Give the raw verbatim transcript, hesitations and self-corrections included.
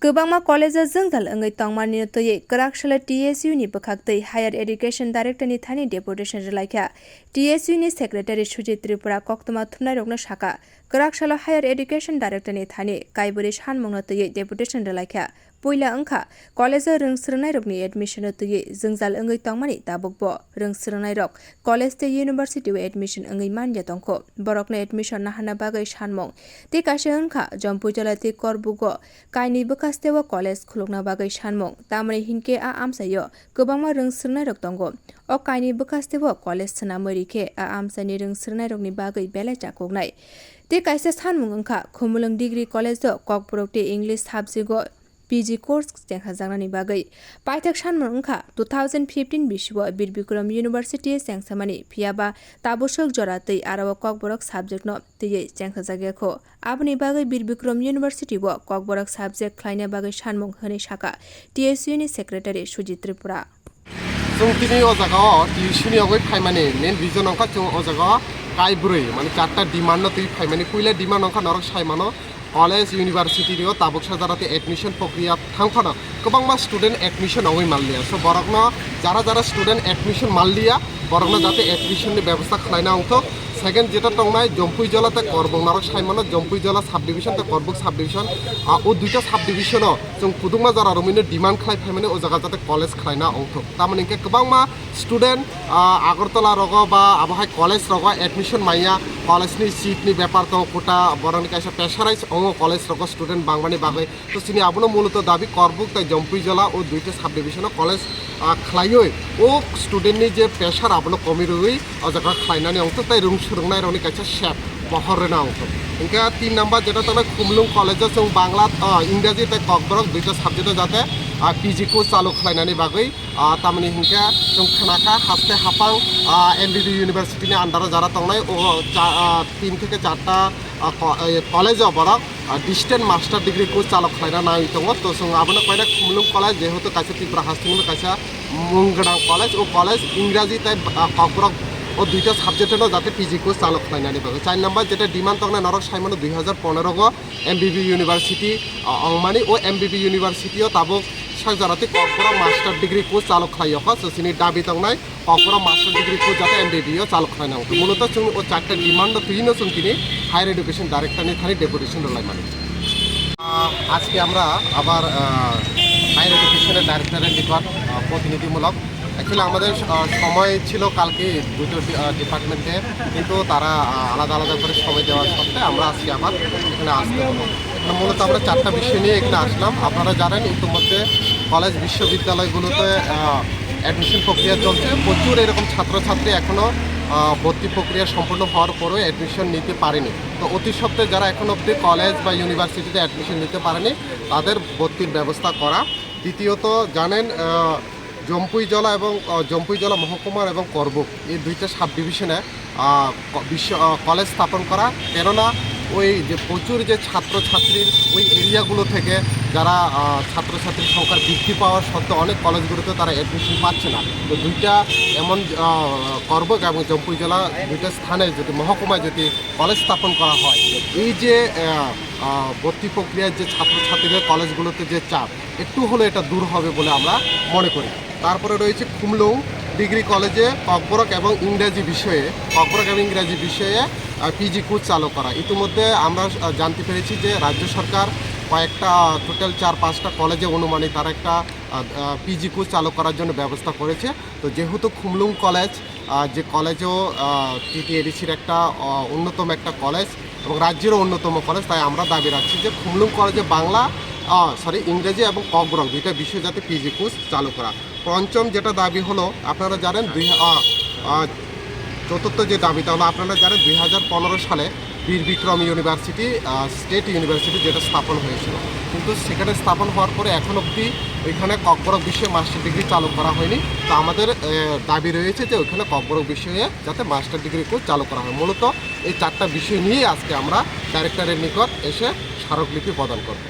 Kwbangma college-o jwngjal wngwi tongmani twiwi kwrak salo T S U ni bwkhaktwi Higher Education Director ni thani deputation rwlaikha. T S U ni Secretary Sujit Tripura koktwma thumnairokno sakha, kwrak salo Higher Education Director ni thani kaibrwi sanmungno twiwi deputation rwlaikha. Puila wngkha college-o rwng swrwngnairokni admission-o twiwi jwngjal wngwi tongmani tabukbo rwng swrwngnairok college tei university-o admission wngwi manya tongkho. Borokno admission naharna bagwi sanmung tei kaisa wngkha Jompuijala tei Korbugo kainwi bwkhasteo college khulukna bagwi sanmung. Tamoni hinkhe a amchaio kwbangma rwng swrwngnairok tongo. O kainwi bwkhasteo college swnamwi rikhe a amchaini rwng swrwngnairokni bagwi belai chakuknai. Tei kaisa sanmung wngkha Khumulwng Degree College-o Kokborok tei English subject-o P G course chengsajaknani bagwi. Paithak sanmung wngkha two thousand fifteen bisio Bir Bikram University chengsamani, phiyaba tabuk sok jora twi aro o Kokborok subject-no twiwi chengsajak yakho. Aboni bagwi Bir Bikram University-o Kokborok subject khlaina bagwi sanmung hwnwi sakha T S U ni Secretary Sujit Tripura. Chwng tini o jaga o T S U ni yogwi phaimani main reason wngkha chwng o jaga o kaibrwi, mane charta demand no twi phaimani. Puila demand wngkha norok sai mano college university ni o tabuk sajara tei admission prokriya thang phano kwbangma student admission wngwi manliya. So borokno jara jara student admission manliya borokno jate admission ni bebostha khlaina wngthok. Second jeta tongnai Jompuijala tei Korbuk norok sai mano Jompuijala subdivision tei Korbuk subdivision, ah, o duita subdivision o chwng kudukma jora romwino demand khlai phaimani o jaga jate college khlaina wngthok. Tamoni hinkhe kwbangma student, ah, Agartala rogo ba abo hai college rogo admission manya, college ni seat ni bepar tongo, kota borokni kaisa pressurize wngo college rogo student bangmani bagwi. To chini abono muloto dabi Korbuk tei Jompuijala o duita subdivision o college, ah, khlaiwi o student ni je pressure abono komi rwwi o jaga khlainani wngthok tei rwng swrwngnairokni kaisa sep pohor rwna wngthok. Hinkhe tin number jeta tongnai Khumlung college o chwng Bangla, ah, Ingraji tei Kokborok duita subject o jate, ah, P G course chalu khlainani bagwi, ah, tamoni hinkhe chwng khnakha haste haphang, ah, M B B University ni under o jara tongnai o cha-, ah, tin theke charta, ah, ko-, eh, college o borok, ah, distant master degree course chalok khlaina nai tongo. To chwng abono koina Khumlung college jehetu kaisa Tripura hasteni kaisa mung gwnang college, o college Ingraji tei, ah, Kokborok o duita subject no jate P G course chalok khlainani bagwi. Char number jeta demand tongnai norok sai mano dui hajar pondro go M B B University, ah, ongmani o M B B University o tabuk sak jora tei Kokborok master degree course chalok khlai o kha, so chini dabi tongnai Kokborok master degree course jate M B B o chalok khlaina wngkha. Muloto chwng o charta demand no twino chwng tini Higher Education Director ni thani deputation rwlaimani. আহ, আজকে আমরা আবার, আহ, হায়ার এডুকেশনের ডাইরেক্টরের নিকট, আহ, প্রতিনিধিমূলক, অ্যাকচুয়ালি আমাদের, আহ, সময় ছিল কালকে দুটো ডি-, আহ, ডিপার্টমেন্টে, কিন্তু তারা, আহ, আলাদা আলাদা করে সময় দেওয়ার সত্ত্বে আমরা আজকে আবার এখানে আসতে হলো। এখানে মূলত আমরা চারটা বিষয় নিয়ে এখানে আসলাম। আপনারা জানেন, ইতিমধ্যে কলেজ বিশ্ববিদ্যালয়গুলোতে, আহ, অ্যাডমিশন প্রক্রিয়া চলছে। প্রচুর এরকম ছাত্রছাত্রী এখনও, আহ, ভর্তি প্রক্রিয়া সম্পন্ন হওয়ার পরেও অ্যাডমিশন নিতে পারেনি। তো অতি সত্ত্বে যারা এখন অবধি কলেজ বা ইউনিভার্সিটিতে অ্যাডমিশন নিতে পারেনি, তাদের ভর্তির ব্যবস্থা করা। দ্বিতীয়ত জানেন, আহ, জম্পুইজলা এবং, আহ, জম্পুইজলা মহকুমার এবং করবুক এই দুইটা সাব ডিভিশনে, আহ, ক-, বিশ্ব-, আহ, কলেজ স্থাপন করা, কেননা ওই যে প্রচুর যে ছাত্রছাত্রীর ওই এরিয়াগুলো থেকে যারা, আহ, ছাত্রছাত্রীর সংখ্যার বৃদ্ধি পাওয়ার সত্ত্বেও অনেক কলেজগুলোতে তারা অ্যাডমিশন পাচ্ছে না। তো দুইটা এমন, আহ, করবুক এবং জম্পুইজলা দুইটা স্থানে যদি, মহকুমায় যদি কলেজ স্থাপন করা হয়, এই যে, আহ, আহ, ভর্তি প্রক্রিয়ার যে ছাত্রছাত্রীদের কলেজগুলোতে যে চাপ, একটু হলেও এটা দূর হবে বলে আমরা মনে করি। তারপরে রয়েছে খুমলুং ডিগ্রি কলেজে ককবরক এবং ইংরাজি বিষয়ে, ককবরক এবং ইংরাজি বিষয়ে, আহ, পিজি কোর্স চালু করা। ইতিমধ্যে আমরা, আহ, জানতে পেরেছি যে রাজ্য সরকার কয়েকটা, টোটাল চার পাঁচটা কলেজে অনুমানিক তারা একটা, আহ, আহ, পিজি কোর্স চালু করার জন্য ব্যবস্থা করেছে। তো যেহেতু খুমলুং কলেজ, আহ, যে কলেজও, আহ, টিটিএডিসির একটা, আহ, অন্যতম একটা কলেজ এবং রাজ্যেরও অন্যতম কলেজ, তাই আমরা দাবি রাখছি যে খুমলুং কলেজে বাংলা, আহ, সরি, ইংরেজি এবং ককবরক দুইটা বিষয় যাতে পিজি কোর্স চালু করা। পঞ্চম যেটা দাবি হলো, আপনারা জানেন, দুই, আহ, আহ, চতুর্থ যে দাবিটা হলো, আপনারা জানেন, দুই হাজার পনেরো সালে বীর বিক্রম ইউনিভার্সিটি, আহ, স্টেট ইউনিভার্সিটি যেটা স্থাপন হয়েছিল, কিন্তু সেখানে স্থাপন হওয়ার পরে এখন অবধি ওইখানে ককবরক বিষয়ে মাস্টার ডিগ্রি চালু করা হয়নি। তো আমাদের, আহ, দাবি রয়েছে যে ওইখানে ককবরক বিষয়ে যাতে মাস্টার ডিগ্রি কোর্স চালু করা হয়। মূলত এই চারটা বিষয় নিয়েই আজকে আমরা ডাইরেক্টরের নিকট এসে স্মারকলিপি প্রদান করব।